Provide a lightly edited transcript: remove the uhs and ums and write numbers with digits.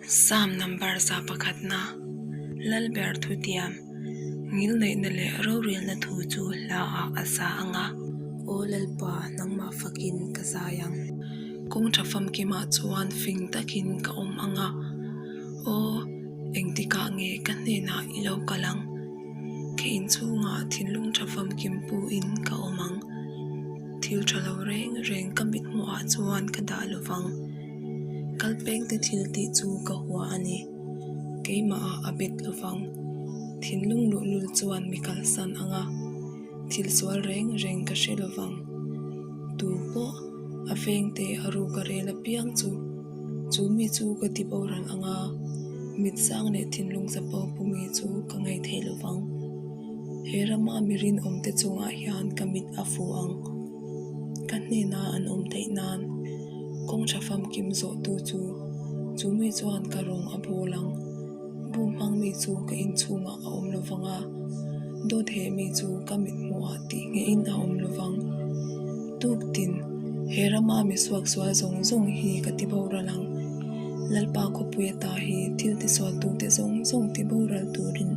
Psalm number 100 na, Lalber thutiam, ngilneihna leh rorelna thu chu hlaah a sa ang a. Aw Lalpa, nangmah fakin ka zai ang. Kawng tha famkimah chuan fing takin ka awm ang a. Aw, engtikah nge ka hnenah i lo kal ang? Ka inchhungah thinlung tha famkim puin ka awm ang. Thil tha lo reng reng ka mithmuhah chuan ka dah lo vang. Kalpengte thil tih chu ka hua a ni. Keimahah a bet lo vang. Thinlung luhlul chuan mi kalsan ang a, thil sual reng reng ka hre lo vang. Tu pawh a vengte a ruk a rel apiang chu, chu mi chu ka ti boral ang a, mit sang leh thinlung chapo pu mi chu ka ngaih theih lo vang. He rama mi rinawmte chungah hian ka mit a fu ang. Ka hnena an awm theih nan kawng tha famkim zawhtu chu chu mi chuan ka rawng a bawl ang. Bum hmang mi chu ka inchhungah a awm lo vang a, dawt heh mi chu ka mithmuhah tih nghehin a awm lo vang. Tuktin, he rama mi suaksual zawng zawng hi ka ti boral ang. Lalpa khawpui ata hi thil tisualtute zawng zawng ti boral turin.